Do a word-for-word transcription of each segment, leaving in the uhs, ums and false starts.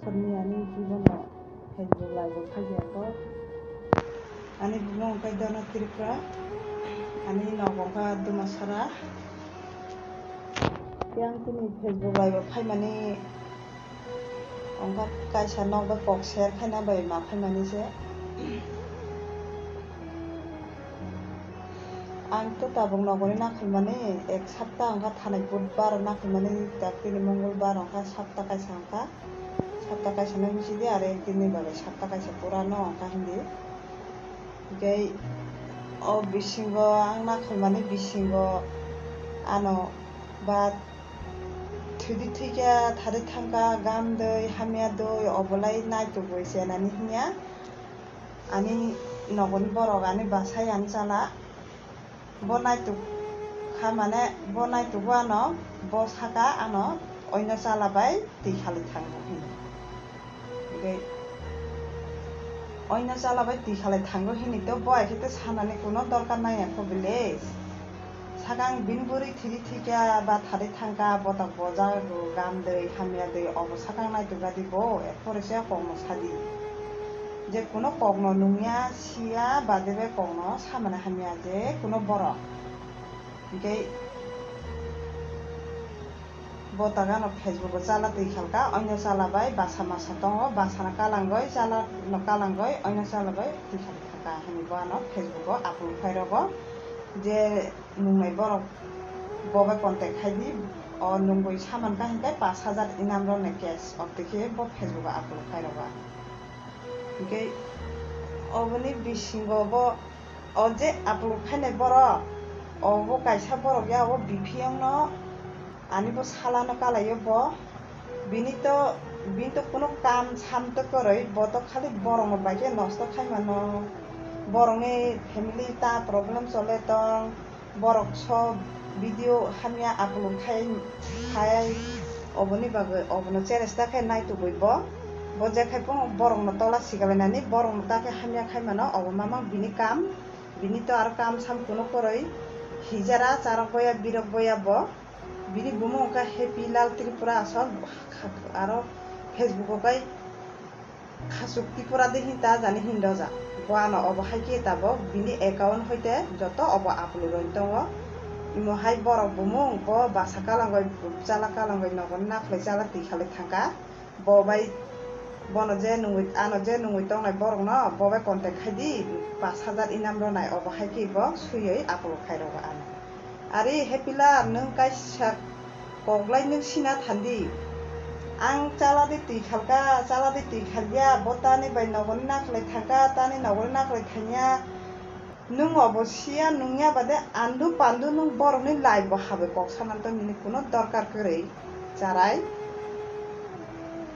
Sorni ani jibono Facebook live o phaiya kok. Ani bumung khe Dona Tripura, ani nogo kha Dumasara. Yang tini Facebook live o phaimani ongkha kaisa nok bai kok share khaina bai ma phaimani se. Ang to tabuk nogoni nakhulmani ek sapta ongkha, thanai budbar nakhulmani, tak tini mongolbar ongkha, sapta kaisa ongkha, sapta kaisa no hinsi di, aro ek din ni bagwi sapta kaisa pura no ongkha hindi. Tei o bisingo ang nakhulmani bisingo ano ba thwidi thwikha, thari thangkha, gam dwi, hamya dwi, obolai naitugwi chenani hinya. Ani nogoni borok, ani bwsai, ani chala, bo naituk kha, mane bo naitugo ano, bo saka ano oino chala bai twi khalwi thango hini. Tei oino chala bai twi khalwi thango hini to bo hai khe to sanani kuno dorkar nangya kho bile. Sakang bini bwrwi thiri thikha ba thari thangkha, botok bojago, gam dwi, hamya dwi, obo sakang naitukgadi bo, erpore se kokno sadi. Je kuno kokno nungya, siya, bade bai kokno samani hamya je kuno borok. Hinkhe bo tagano Facebook o chala twi khalka, oino chala bai basa masa tongo, basano kalangoi, chalano kalangoi, oino chala bai twi khalwi thangkha hinwi bo ano Facebook o upload khai rogo. Je nungnai borok bo bai contact khai di, o nungwi saman kha hinkhe pash hajar inam rwnai cash, o twi khe bo Facebook o upload khai rogo. Hinkhe oboni bisingo bo o je upload khainai borok, obo kaisa borok ya, obo biphiyongno ani bo salano kalaio bo. Bini to, bini to kuno kam sam to kwrwi, bo to khali borokno bai khe nosto khai mano. Borokni family ta problem chole tong, borok so video hamya upload khai, khai, oboni bagwi obono cheresta khe naitugwi bo. Bo je khai phano borokno tola sikalainani, borokno ta khe hamya khai mano, obo mamang bini kam. Bini to aro kam sam kuno kwrwi, hijara, charok boya, birok boya bo. Bini bumung wngkha Happy Lal Tripura aswk, aro Facebook o khe Khasuk Tripura de hinta jani hindo ja. Bo ano obo hai khe tabok bini account hoite joto obo upload roi tongo. Imo hai borok bumung bo basa kalangoi, chala kalangoi nogoni nakhwlai chala twi khalwi thangkha. Bo bai bono je nungwi, ano je nungwi tongnai borokno bo bai contact khai di, pash hajar inam rwnai, obo hai khe bo swiwi upload khai rogo ano. Ari Happy Lal, nwng kaisa koklai nwng sina thandi. Ang chala di twi khalka, chala di twi khalya, bo tani bai nogoni nakhwlai thangka, tani nogoni nakhwlai thangya. Nwng obo siya nungya bade andu pandu nwng borokni life bo habwi kok sanani to nini kuno dorkar kwrwi charai.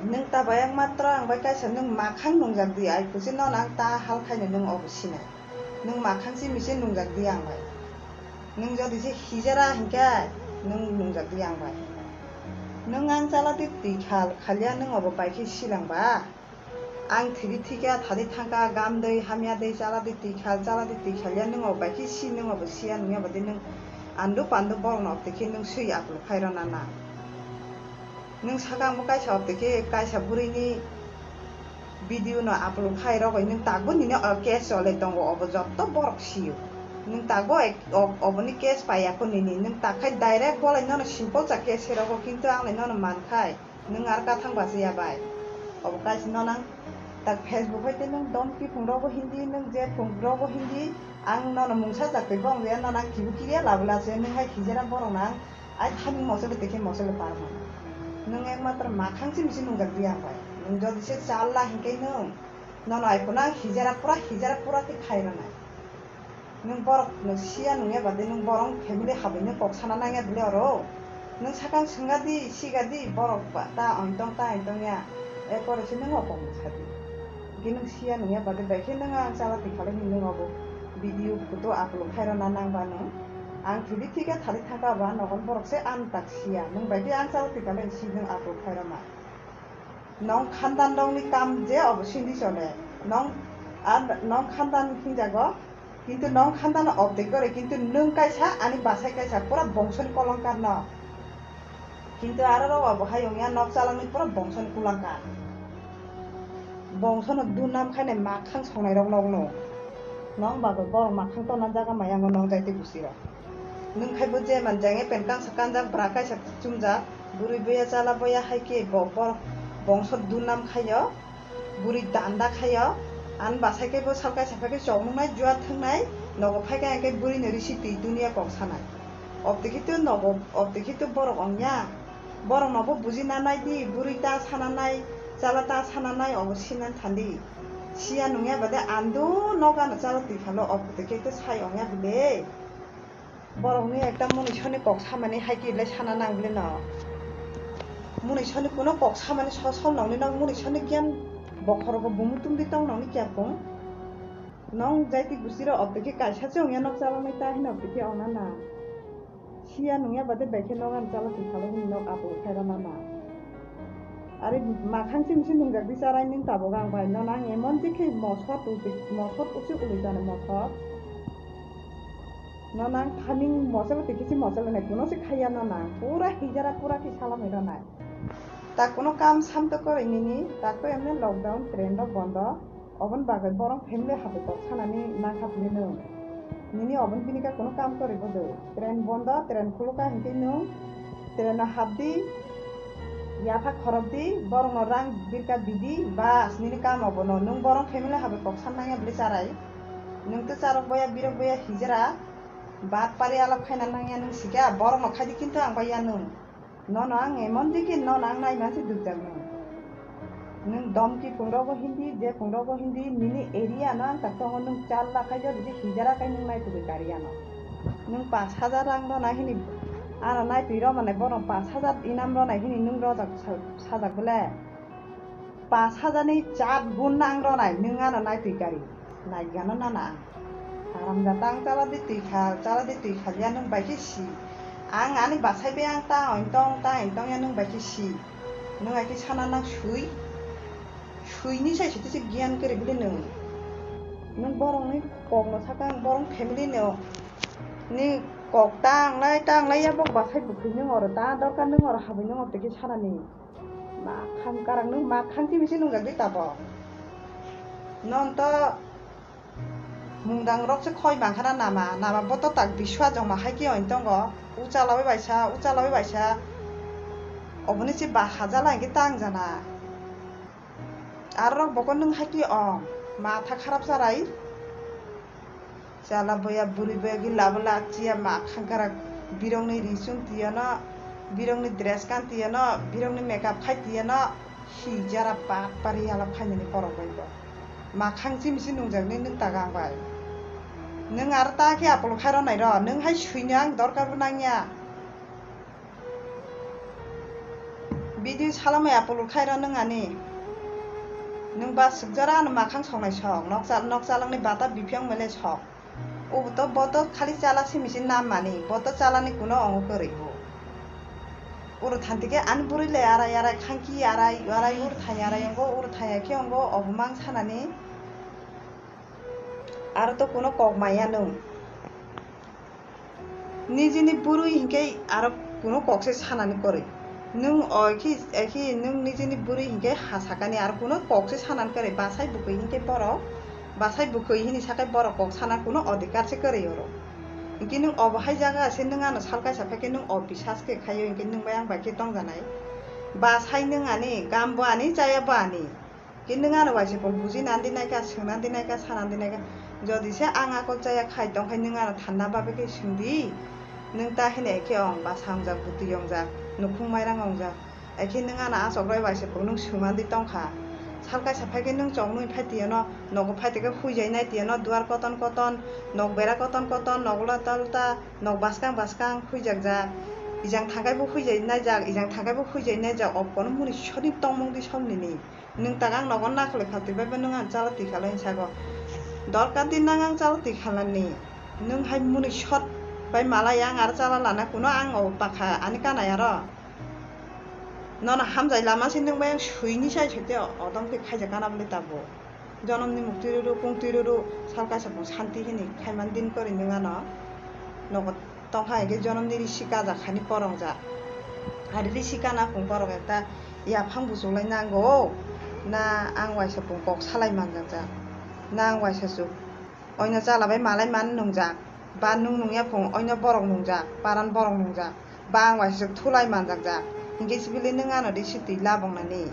Nwng ta bai ang matro ang bai kaisa nwng makhang nungjak di, ai kuchi nono ang ta hal khaino nwng obo sinai. Nwng makhang si misi nungjak di ang bai. Nwng jodi se hijera hinkhe nwng nungjak di ang bai. Nwng ang chala di twi khal khalya nwng obo bai khe silang ba. Ang thiri thikha, thari thangkha, gam dei, hamya dei, chala di twi khal, chala di twi khalya, nwng o bai khe si, nwng o bo siya, nungya bade nwng andu pandu borok no twi khe nwng swi upload khai rw na na. Nwng sakang bo kaisa o twi khe kaisa bwrwi ni video no upload khai rw goi, nwng tak bo nini o case chole tongo, obo jotto borok sio. Nwng tak bo ek-, o-, oboni case paiya kho nini, nwng tak khai direct bolai nono simple cha case se rogo, kintu ang lai nono man khai. Nwng aro kathang bachaya bai. Obo kaisa nono ang tak Facebook hai tei nwng dom kiphung rogo hindi, nwng je phung rogo hindi, ang nono mungsa jak tei bong ya nono ang kibu kiya labula se nwng hai hijera borok nang ai thani mosole tei khe mosole par mano. Nwng ekmatro makhang se misi nungjak di ang bai. Nwng jodi se challa hinkhe nwng nono ai phano ang hijera pura, hijera pura khe khai rwnai. Nwng borok no siya nungya bade nwng borok family habwi nwng kok sana nangya bwle oro. Nwng sakang swngya di, siga di, borok ba ta ointong ta ointong ya. Erpore se nwng o kok sa di. Hwnkhe nwng siya nungya bade bai khe nwng ang chala twi khalai hwnwi nwng obo video photo upload khai rwna nang ba nwng. Ang thwi di thikhe thali thangka ba nogon borok se ang tak siya. Nwng bai khe ang chala twi khalai si nwng upload khai rwma. Nong khandan rokni kam je obo sindi chole. Nong, a, nong khandan hinjago, kintu nong khandan obdek gore, kintu nwng kaisa, ani bwsai kaisa, pura bongsoni kolongkar no. Kintu aro rok obo hai wngya, nok chalangni pura bongsoni kulangkar. Bongsono dunam khainai makhang songnai rok nokno. Nong bagwi borok makhang tonna jaga maya ngo nong jaiti busi rok. Nwng khai bo je man jang pen kangsa kanjak bra kaisa chumjak. Bwrwi boya chala boya hai khe bo borok bongso dunam khaio. Bwrwi danda khaio. An basai khe bo sal kaisa phai khe chok nungnai jua thwngnai. Nogo phai khe ang khe bwrwi no risi twi dunia kok sanai. Obtwi khe to nogo, obtwi khe to borok ongya. Borok no bo buji nanai di, bwrwi ta sananai, chala ta sananai, obo sinan thandi. Siya nungya bade ando noga no chala twi phalo, obtwi khe to sai ongya bile. Borokni ekta munisoni kok samani hai khe le sana nang bile no. Munisoni kuno kok samani sosol nongni nok munisoni giyan bokhorogo bumu tumdi tong nongni kya kung. Nong jaiti gusiro obtwi khe kaisa se ongya nok chalangmai ta hino obtwi khe ongna na. Siya nungya bade bai khe nok ano chala twi phalo hini nok apo khairana na. Are makhang chimsi nungjak di charai ning tabok ang bai no nang emon je khe mosot usi mosot usi ului jani mosot. No nang thaming mosela twi kisi mosela nai kuno se khaiya no nang pura hijara pura khe salamai ro nai. Ta kuno kam sam to koroi nini ta ko emne lockdown train rok bondo. Oboni bagwi borok family habai kok sanani nangkha phili nwng. Nini oboni bini khe kuno kam kwrwi bo do. Train bondo, train khulukha hinkhe nwng traino hapdi, yapha khorokdi, borokno rang birka bidi, bas nini kam obono. Nwng borok family habai kok san nangya bwlai charai. Nwng tei charok boya, birok boya hijra, bat pari alap khaina nangya nwng sikha, borokno khaidi kintu ang bai ya nwng. Nono ang emon dikhe nono ang nai mansi dukjak nung. Nung domki pungrogo hindi, je pungrogo hindi, nini area no ang tak tongo nung chal lakhai jodi je hijara kai nung nai tubui kari ano. Nung pas hajar rang rona hini ano nai twi roma nai bono pas hajar inam rona hini nung rojak sa-, sajak bole. Pas hajar ni char gun nang ronai nwng ano nai twi kari. Nai gano nana ang. Haramjata ang chala di twi kha, chala di twi kha ya nwng bai khe si. Ang ani basai bai ang ta ointong, ta ointong ya nwng bai khe si. Nwng ai khe sana nang sui. Sui ni sai site se giyan kwrwi bili nwng. Nwng borok ni kok no saka ang borok family no. Ni kok ta ang nai ta ang nai ya bok basai bwkhwi nwng oro ta dorkar nwng oro habai nwng oro twi khe sana ni. Makhang karang nwng makhang twi bisi nungjak di tabok. Non to mungdang rok se khoi mangkhana nama, nama bo to tak biswa joma hai khe oin tongo. Uchalawi baisa, uchalawi baisa. Oboni se ba hajala hingke tang jana. Aro rok bokon nwng hai khe ong. Matha kharap charai. Chala boya bwrwi boya gwi labo la chiya ma khangkara birokni ri chum tiyano, birokni dress kan tiyano, birokni makeup khai tiyano, hi jara pat pari yalap khainani borok bai bo. Ma khang chimisi nungjaknai nwng taga ang bai. Nwng aro ta khe apolo khai rwnai ro, nwng hai suino ang dorkar bo nangya. Video salamai apolor khairo nwng ani. Nwng ba sukjara ano makhang songnai sok, nokchal nokchalangni bata biphiyang mele sok. Ubo to boto khali chala simi se nam mani, boto chalani kuno ongo kwrwi bo. Uro thanti khe ani bwrwi le arai arai khangki arai arai ur thai arai ongo ur thai khe ongo obo mang sanani. Aro to kuno kok maya nwng. Nijini bwrwi hinkhe aro kuno kok se sanani kwrwi. Nwng o ekhi, ekhi nwng nijini bwrwi hinkhe ha sakani aro kuno kok se sanani kwrwi. Basai bwkwi hinkhe borok, basai bwkwi hini sakai borok kok sana kuno odhikar se kwrwi oro. Hinkhe nwng obo hai jaga se nwng ano sal kaisa phaikhe nwng o bisas khe khaio hinkhe nwng bai ang bai khe tongjanai. Basai nwng ani, gam bo ani, chaya bo ani. Khe nwng ano waisa pok buji nandi naikha, swng nandi naikha, sa nandi naikha. Jodi se ang akol chaya khai tong khai nwng ano thanna bagwi khe swng di. Nwng ta hini ekhe ong, basa wngjak, bwtwi wngjak, nukhung mairang wngjak. Ekhe nwng ano achok roi waisa pok nwng swng mandi tong kha. Sal kaisa phai khe nwng chok nwi phai tiyano, nogo phai tike huijai nai tiyano, duar koton koton, nok bera koton koton, nok lota lota, nok baskang baskang huijak jak. Ijang thangkai bo huijai nai jak, ijang thangkai bo huijai nai jak, o kono muni soni tongmung di somni ni. Nwng taga ang nogo nakhwlwi kha twi bai bo nwng ang chala twi kha lai sago. Dorkar di nang ang chala twi kha lani. Nwng hai muni shot bai malai ang aro chala lana kuno ang o pakha ani kanai aro. Nono hamjai lama se nwng bai ang sui ni sai sui te odom khe khaijak kana bwle tabuk. Jonom ni mukti ruru kungtwi ruru sal kaisa pung santi hini khaiman din kori nwng ano nogo. Tongkha hingke jonom ni risi kajak hani porong jak. Ari risi kana kung porong ekta yaphang buchuk lai nango. Na ang waisa bung kok salai manjakjak, na ang waisa chuk oino chala bai malai man nungjak, ba nung nungya phung oino borok nungjak, paran borok nungjak, ba ang waisa chuk thulai manjakjak, hinkhe sibili nung ano di si twi labongnani.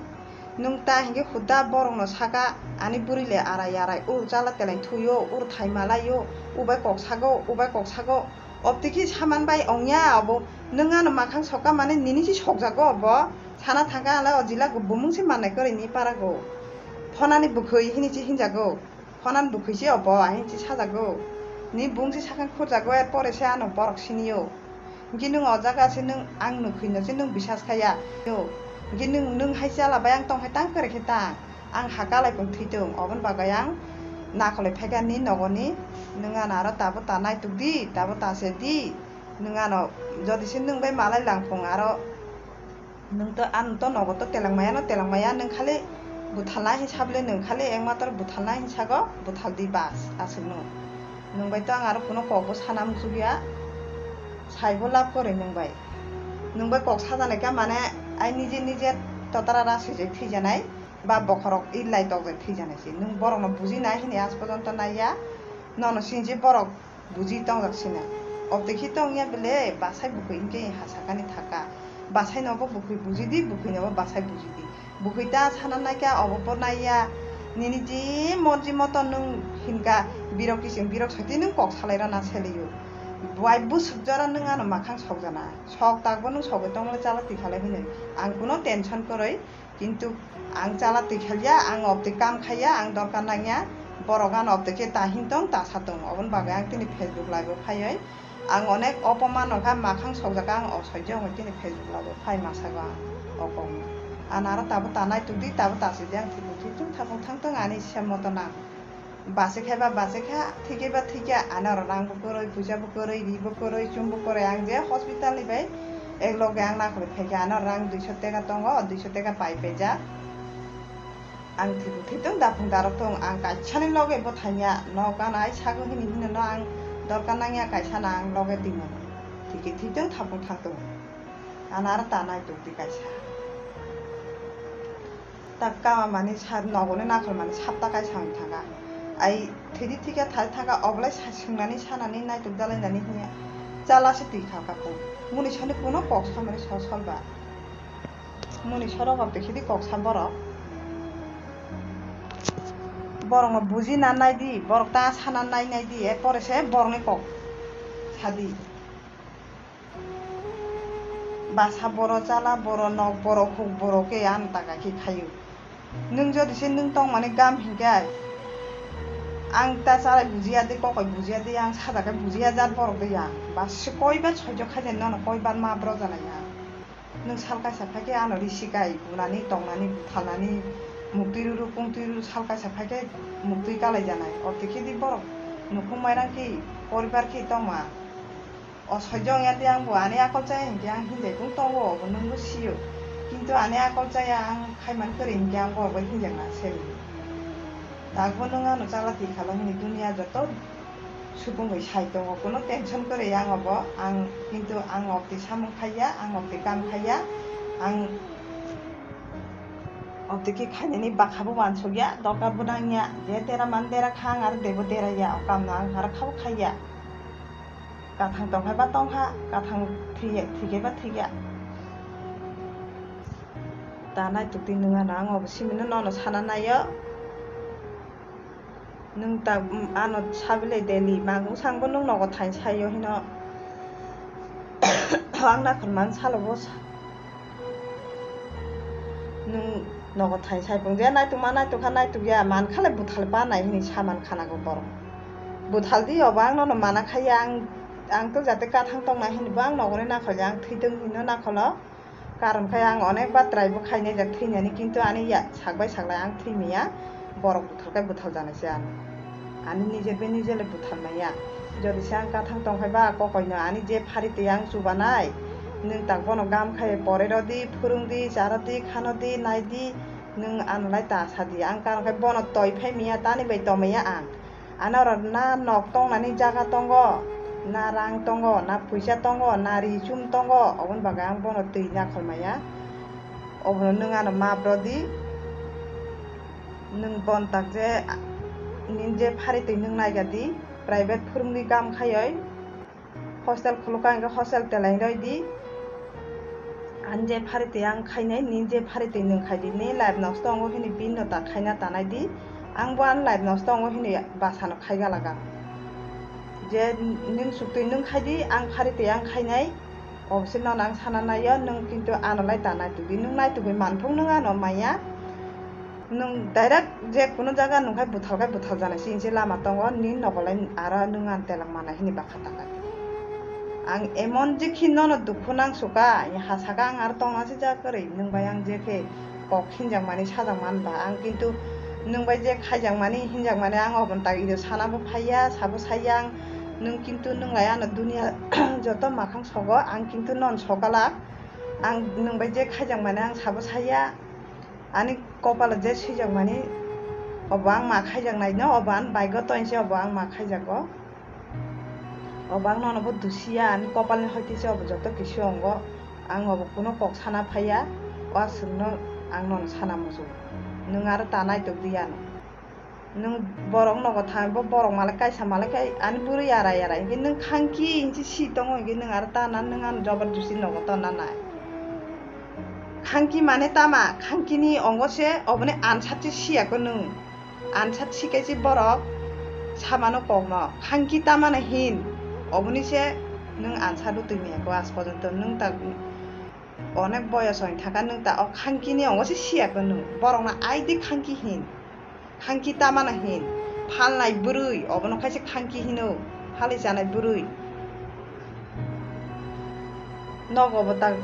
Nung ta hinkhe huda borokno saka, ani bwrwi le arai arai ur chala teleng thuio, ur thai malaio, ubai kok sago, ubai kok sago. Obtwi khe saman bai ongya obo, nung ano makhang sokha mane nini se sokjago obo. Sana thangkha ang le o jila bumung se mannai kwrwi ni parago. Phonani bwkhwi hini se hinjago. Phonani bwkhwi se obo, ahin se sajago. Ni bung se sakhang khurjago, er pore se ano borok sinio. Hinkhe nung o jaga se nung ang nukhwino se nung bisas khaiya. Hinkhe nung, nung hai chala bai ang tong hai tang kwrwi khe tang. Ang ha kalai pung thwi tong, oboni bagwi ang nakolwi phaikha ni nogoni, nwng ano aro tabuk ta naituk di, tabuk ta se di, nwng ano jodi se nwng bai malai lang phung aro nwng to, ang to nogo to teleng maya no teleng maya, nwng khali buthalna hinsa bwle nwng khali ekmatro buthalna hinsago buthal di bas aswk no. Nwng bai to ang aro kuno kokbo sana muchukya, saibo lab kwrwi nwng bai. Nwng bai kok sajanai kha mane ai nije nije totara ra swijai thwijanai. Ba bokhorok i lai tokjak thwijanai se. Nwng borokno buji nai hwnwi aaj porjonto naiya, nono sini je borok buji tongjak sinai. Obtwi khe tongya bele, basai bwkhwi hinkhe ha sakani thaka. Basai no bo bwkhwi buji di, bwkhwi no bo basai buji di. Bwkhwi ta sana naikha, obo bo naiya. Nini je morji moto nwng hinka, birok kiching birok soti nwng kok salai rwna selio. Bai bwswk jora nwng ano makhang sokjana. Sok takbo nwng sogwi tongmani chala twi khalai hwnwi. Ang kuno tension kwrwi. Kintu ang chala twi khalya, ang obtwi kam khaiya, ang dorkar nangya, borok ano obtwi khe ta hin tong, ta sa tong, oboni bagwi ang tini Facebook live o phaiwi ang onek opoman no kha, makhang sokjak kha, ang osoijyo wngwi tini Facebook live o phai ma sago ang o kokno. Ano aro tabuk ta naituk di, tabuk ta si di, ang thwipung thwipung thapung thang tong ani sem moto nang. Bachai khe ba bachai kha, thwi khe ba thwi kha, ano rang bo kwrwi, puisa bo kwrwi, ri bo kwrwi, chum bo kwrwi. Ang je hospital ni bai ek loge ang nakolwi phai kha, ano rang duiso teka tongo, duiso teka pai paijak. Ang thwi bo thwi tong, daphung darok tong, ang kaisa ni loge bo thangya, nok gana ai sago hini hino no ang dorkar nangya, kaisa no ang loge twi mano. Thwi khe thwi tong, thapung thang tong. Ano aro ta naituk di kaisa. Ta kama mani sa nogoni nakhol mani sapta kaisa wng thangkha. Ai thwidi thwikha thai thangkha obolai sa-, swngmani sanani naituk dalainani hinya chala se twi kha kha kung. Muni sani kuno kok samani so sol ba. Muni sorok rok twi khidi kok sa borok. Borok no buji na nai di, borok ta sana nai nai di, er pore se borok ni kok sa di. Basa boro chala boro nok boro huk boro khe ano taka khe khaio. Nwng jodi se nwng tongmani gam hinkhe ang ta chalai bujiya de kokoi bujiya de ang sajak khe bujiya jat borok de yang. Bas se koibar soijo khaijani nono koibar ma bro janai yang. Nwng sal kaisa phaikhe ano ri sikai bunani tongnani buthalnani muktwi ruru pungtwi ruru sal kaisa phaikhe muktwi kalai janai. Orthe khe di borok nukhung mairang khe poribar khe tongma. O soijo wngya de ang bo ani akol chaya hinkhe ang hinjai tong tongo, obo nwngbo sio. Kintu ani akol chaya ang khaimani kwrwi hinkhe ang borok bai hinjakna se. Takbo nwng ano chala twi khala hwnwi duniya joto supung bai sai tongo, kuno tension kwrwi ang obo. Ang kintu ang obtwi samung khaiya, ang obtwi kam khaiya, ang obtwi khe khainani bakha bo wansukya, dorkar bo nangya, je dera man dera kha ang aro debo deraya, o kamno ang aro khabo khaiya. Kathang tongkha ba tongkha, kathang thwi-, thwikhe ba thwikya. Ta naituk twi nwng ano ang obo simino nono sana naio. Nwng ta, um, ano sabilai daily, magung sangbo nwng nogo thain saio hino. Ang nakhorma ang salobo sa-, nwng nogo thain sai pung je naitukma naitukha naitukya, mankhalai buthal panai hini saman khanago borok. Buthal di obo ang nono mana khaiya, ang Ang to jate kathang tongnai hinwi bo ang nogoni nakhol ya, ang thwitwng hinwi nakholo. Karon khe ang onek ba try bo khainai jak thwinani, kintu ani ya sak bai sak lai ang thwi maya, borok buthal khe buthal janai se ano. Ani nijer bai nijer le buthal maya. Jodi se ang kathang tong khai ba kokoi no ani je phari twi ang chubanai, nwng tak bono gam khai pore rw di, phwrwng di, cha rw di, khano di, nai di, nwng ano lai ta sa di. Ang karon khe bono toi phai maya, tani bai tong maya ang. Ano oro na nok tongnani jaga tongo, na rang tongo, na phuisa tongo, na ri chum tongo, oboni bagwi ang bono twi nakhol maya. Obono nwng ano map rw di. Nwng bon tak je, nini je phari twi nwng naiga di, private phwrwngwi kam khaioi, hostel khulukha hwnkhe hostel teleng roi di. Ani je phari twi ang khainai, nini je phari twi nwng khai di, nini life nosto wngo hwnwi bini no ta khaina tanai di, ang bo ani life nosto wngo hwnwi bwsano khai galak ang. Je nwng suk twi nwng khai di, ang phari twi ang khainai. Obose nono ang sana naio, nwng kintu ano lai ta naitugwi, nwng naitugwi manphung nwng ano maya. Nwng direct je kuno jaga nwng khai buthal khai buthal jana se inse lama tongo, nini nogo lai aro nwng ano telak mana hini bakha ta kha. Ang emon je khi nono dukhu nang suka, ha saka ang aro tongna se ja kwrwi, nwng bai ang je khe kok hinjakmani sajakmani ba ang kintu nwng bai je khaijakmani hinjakmani ang oboni tak ido sana bo phaiya, sabo saiya ang. Nwng kintu nwng lai ano dunia joto makhang sogo, ang kintu non sokalak. Ang nwng bai je khaijakmani ang sabo saiya. Ani kopalo je swijakmani obo ang ma khaijaknaino, obo ani baigo toinse obo ang ma khaijago. Obo ang nono bo dusiya, ani kopalni hoitese obo joto kisi ongo. Ang obo kuno kok sana phaiya, o aswkno ang nono sana muchungo. Nwng aro ta naitok di ano. Nwng borok nogo thang, bo borok malai kaisa malai khai, ani bwrwi arai arai, hinkhe nwng khangki hinsi si tongo, hinkhe nwng aro ta na, nwng ano jobar jusi nogo tonna nai. Khangki mane tama, khangkini ongo se, oboni answer se siya ko nwng. Answer sikai se borok samano kokno. Khangki tamano hin, oboni se nwng answer rw twi maya ko aaj porjonto nwng ta onek boyos oi thaka nwng ta o khangkini ongo se siya ko nwng. Borokno aidi khangki hin. Khangki tamano hin. Phalnai bwrwi, obono khaise khangki hino. Phalwi chanai bwrwi. Nogo bo tak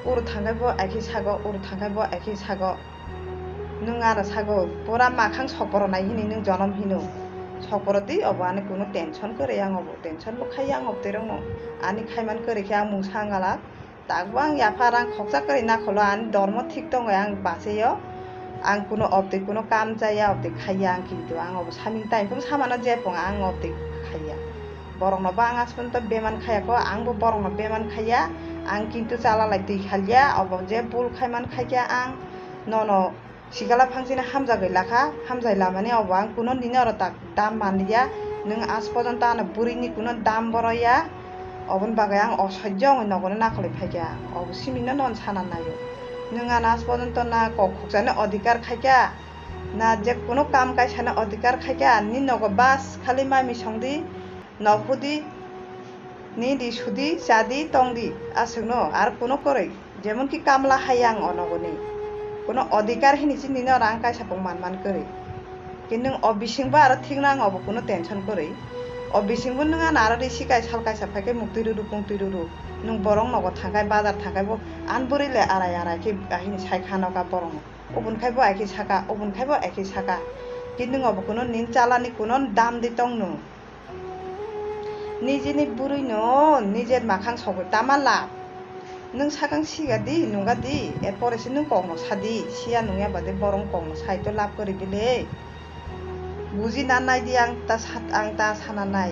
uro thangkhai bo aike sago, uro thangkhai bo aike sago. Nwng ano sago, pura makhang sokporo nai hini nwng jonom hino. Sokporo twi obo ani kuno tension kwrwi ang obo, tension bo khaiya ang obo twi rokno. Ani khaiman kwrwi khe ang mungsa wng galak. Takbo ang yapha rang khoksa kwrwi nakholo, ani dormo thik tongo, ang bachaio. Ang kuno obtwi kuno kam chaya, obtwi khaiya ang, kintu ang obo saming time phung samano je phung ang obtwi khaiya. Borokno bo ang aswkno beman khaiya ko, ang bo borokno beman khaiya. Ang kintu chala lai twi khalya, obo je bul khaiman khaikya ang nono sikala phangsini hamjagwi lakha, hamjai lamani obo ang kuno nini oro tak dam manliya, nwng aaj porjonto ano bwrwini kuno dam boroya, oboni bagwi ang osojjo wngwi nogono nakolwi phaikha, obo simino nono sana naio. Nwng ano aaj porjonto na kok khukjani odhikar khaikha, na je kuno kam kaisani odhikar khaikha, nini nogo bas khali mami songdi, nok hudi, nidi sudi, chadi, tongdi, aswkno, ar kuno kwrwi. Jemon ki kamla hai ang o nogoni. Kuno odhikar hini si nini oro ang kaisa pung manman kwrwi. Ki nwng o bisingbo aro thikno ang obo kuno tension kwrwi. O bisingbo nwng ano aro risi kai sal kaisa phaikhe muktwi rwrw pungtwi rwrw. Nwng borok nogo thangkhai bazar thangkhai bo ani bwrwi le arai arai khe ahini sai kha noka borokno. Oboni khai bo aike saka, oboni khai bo aike saka. Ki nwng obo kuno nini chalani kuno dam di tong nwng. Nijini bwrwino nijer makhang sogwi tama lab? Nwng sakang siga di, nungga di, er pore se nwng kokno sa di, siya nungya bade borok kokno sai to lab kwrwi bile. Buji na nai di ang ta sa-, ang ta sana nai.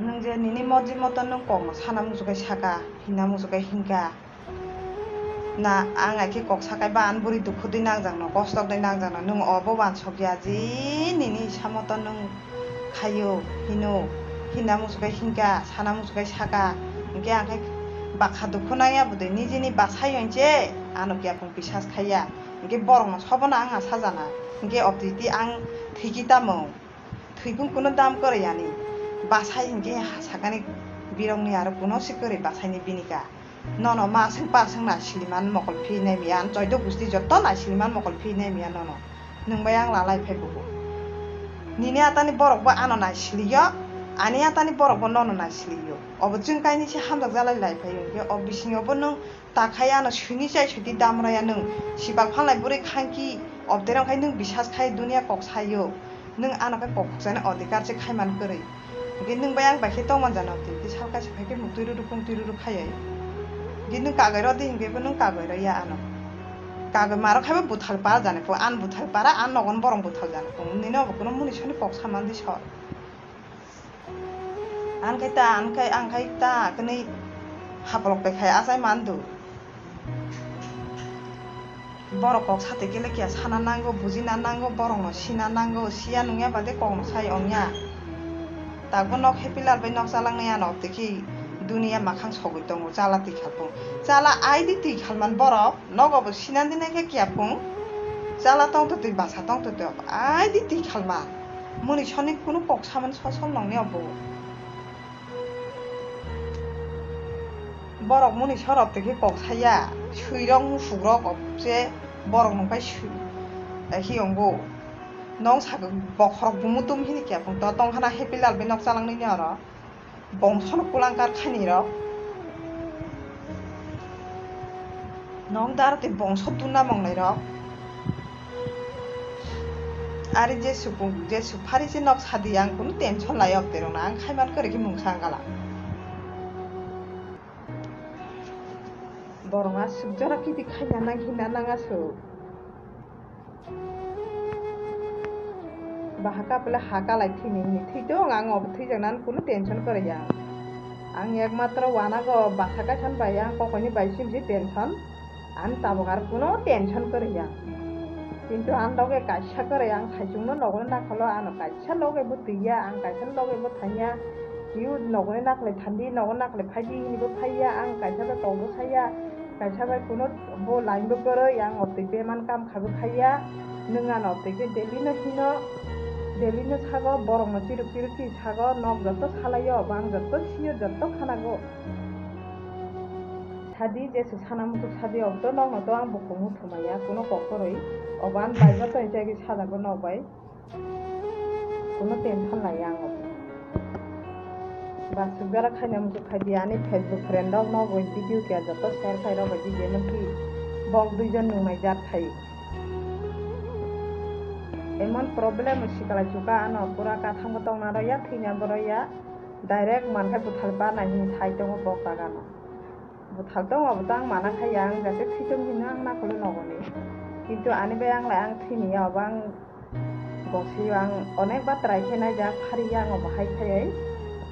Nwng je nini moji moto nwng kokno sana muchukhe saka, hina muchukhe hinka. Na, ang aike kok sakai ba, ani bwrwi dukhu di nangjakno, kostok di nangjakno, nwng obo wansok ya, je nini isa moto nwng khaio, hino, hinna muchukhe hinka, sana muchukhe saka, hinkhe ang khe bakha dukhu nangya bwdwi, nijini bachai hinse ano kiyapung bisas khaiya, hinkhe borokno sobono ang sajana, hinkhe obtwi twi ang thwikhe tamo. Thwipung kuno dam kwrwi ani. Bachai hinkhe ha sakani birokni aro kuno se kwrwi bachaini bini ka. Nono ma swng pa swng na siliman mokol phi nai miya, ani choido gusti joto na siliman mokol phi nai miya nono. Nwng bai ang lalai phai bubo. Nini atani borok bo ano nai siliyo, ani atani borok bo nono nai siliyo. Obo chwng kainwi se hamjak jalai lai phaio, hinkhe o bisingo bo nwng Ta khai ano swini chai soti dam raya nwng. Sipak phalnai bwrwi khangki obderang khai nwng bisas khai dunia kok sayo. Nwng ano khai kok khukjani odhikar se khaiman kwrwi. Hinkhe nwng bai ang bai khe tongman jana obdi. Tei sal kaisa phai khe muktwi rwrw pungtwi rwrw khaiwi. Hinkhe nwng kagwi rw di hinkhe bo nwng kagwi rw ya ano. Kagwi maro khai bo buthal para jani pho. An buthal para, an nogon borong buthal jani pho. Nini obo kuno muni soni kok saman di sor. Ang khai ta, ang khai, ang khai ta, kwnwi hapolok bai khai achai mandu. Borok kok sate kele kiya sana nango, bujina nango, borokno sina nango, siya nungya bade kokno sai ongya. Takbo nok Happy Lal bai nok chalangnai ano tei khe duniya makhang sogwi tongo, chala twi khalphung. Chala ai di twi khalman borok, nogo bo sinan dinai khe kiya phung. Chala tongtwtwi basa tongtwtwi ai di twi khalman. Muni soni kunu kok samani sosol nongni obo. Borok muni sorok tei khe kok saya, swirok musukrok se borok nungpai swi, eh, hiyongo. Nong sakhe bokhorok bumu tum hini khe phung to tongkhana Happy Lal bai nok chalangnai ni oro. Bongsono kulangkar khaini rok. Nong dar tei bongso tuna mongnai rok. Ari je sukung, je suphari je nok sadi ang kunu tension lai ok terong na ang khaiman kare khe mungsa ang gala. Borok aswk jora kiti khaina nang hina nang aswk. Baha kapila ha kalai thini hini thwi tong ang obo thwijaknani kunu tension kwrwi ya. Ang ekmatro wanago basa kaisa bai ang kokoini bai simsi tension. Ang tabuk ar kunu tension kwrwi ya. Kintu ang loge kaisa kwrwi ang saichungno nogoni nakholo ano kaisa loge bo twi ya ang kaisa loge bo thang ya. Kiu nogoni nakhole thandi nogoni nakhole phaidi hini bo phai ya ang kaisa bai kokbo sai ya. Kaisa bai kuno bo line bo kwrwi, ang o twi beman kam kha bo khaiya. Nwng ano twi khe daily no hino, daily no sago, borok no chiruk chiruk khe sago, nok joto salaio, bang joto sio, joto khanago. Sadi, jese sana muchuk sadi, obo to nok no to ang bukhuk muthumaya, kuno kok kwrwi, obo ang bai joto hwnchai khe sajago nok bai. Kuno tension laiya ang obo. Ba sukjara khaina muchuk khai di ani Facebook friend rok no bo video kya joto share khai rok bai di jemon ki bok duijon nungnai jat khai. Emon problem sikalai chuka ano pura kathang bo tongna rw ya thwina bo rw ya direct mankhai buthal barnai hini sai tongo bok bagano. Buthal tong obo to ang mana khai ya, ang jate thwi tong hino ang nakholo nogoni. Kintu ani bai ang lai ang thwini ya obo ang gosio ang onek ba try khe naijak phari ya ang obo hai khaioi.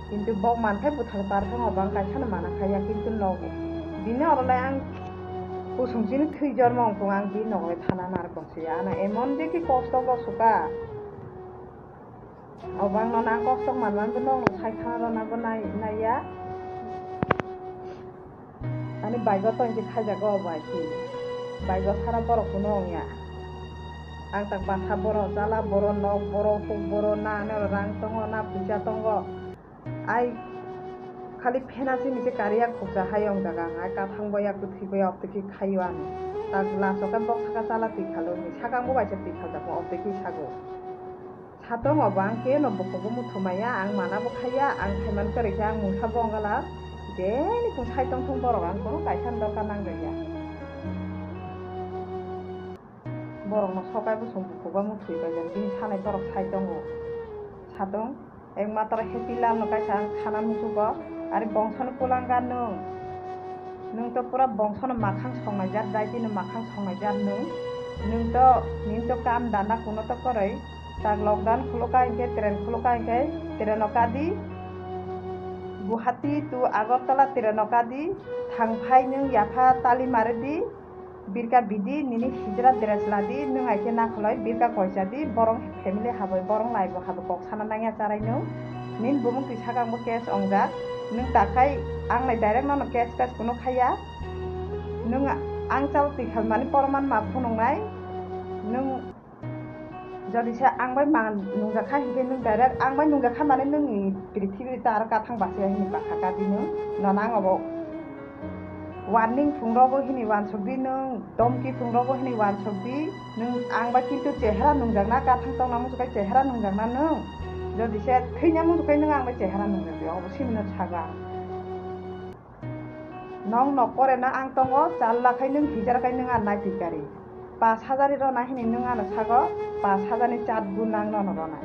Kintu bok mankhai buthal par thang obo ang kaisa no mana khai ya kintu nogo. Bini oro lai ang kusung chini thwi jormo wng tong ang bini nogo lai thana nar gosio. Ano emon je ki kosto go suka. Obangno nang kostok manmani bo nokno sai khana rwna bo nai naiya. Ani bike o tongwi khe khaijago o bike ni. Bike o sara borok kuno wngya. Ang tak basa borok, jala borok, nok borok, huk borok, na ano rang tongo, na puisa tongo. Ai khali phena simi se kariya khukcha hai wng jaga ang ai kathang boya kwthwi boya optiki khaio ang. Tak last o khe bok saka chala twi khalo hinwi sakang bo bai se twi khaljak optiki sago. Satong obo ang khe no bukhuk bo muthumaya, ang mana bo khaiya, ang khaiman kwrwi khe ang mungsa bo wngala. Jeni kung sai tong thung borok ang kono kaisa ni dorkar nang rwya. Borok no sokai bo chwng bukhuk ba muthwi bai jak, bini sanai borok sai tongo. Satong, ekmatro Happy Lal no kaisa ang sana muchugo, ari bongso no kulanga nwng. Nwng to pura bongso no makhang songnai jak, daiti no makhang songnai jak nwng. Nwng to, nini to kam danda kuno to kwrwi. Tak lockdown khuluka hinkhe, train khuluka hinkhe, train o kadi. Guwahati to Agartala train o kadi. Thang phai nwng yapha tali mari di. Birka bidi, nini hijra dress ladi, nwng ai khe nakhwlai birka koisa di, borong family habwi, borong lai bo habwi kok sana nangya charai nwng. Nini bumung twi sakang bo case ongjak. Nwng takhai ang nai direct nono case tes kuno khaiya. Nwng ang chal twi khalmani poroman ma phunuknai. Nwng jodi se ang bai man nungjakha hinkhe nwng direct ang bai nungjakha mane nwng ni prithibi ta aro kathang basiya hini bakha kadi nwng. Nono ang obo warning phungrogo hini wansukdi nwng. Domki phungrogo hini wansukdi, nwng ang bai kintu chehra nungjakna, kathang tongna muchukhe chehra nungjakna nwng. Jodi se thwina muchukhe nwng ang bai chehra nungjakdi, obo simino sago ang. Nong nok kore na ang tongo, chal lakhai nwng hijar khai nwng ang nai twi kari. Pas hajar rona hini nwng ano sago, pas hajar ni chat gun ang nono rona.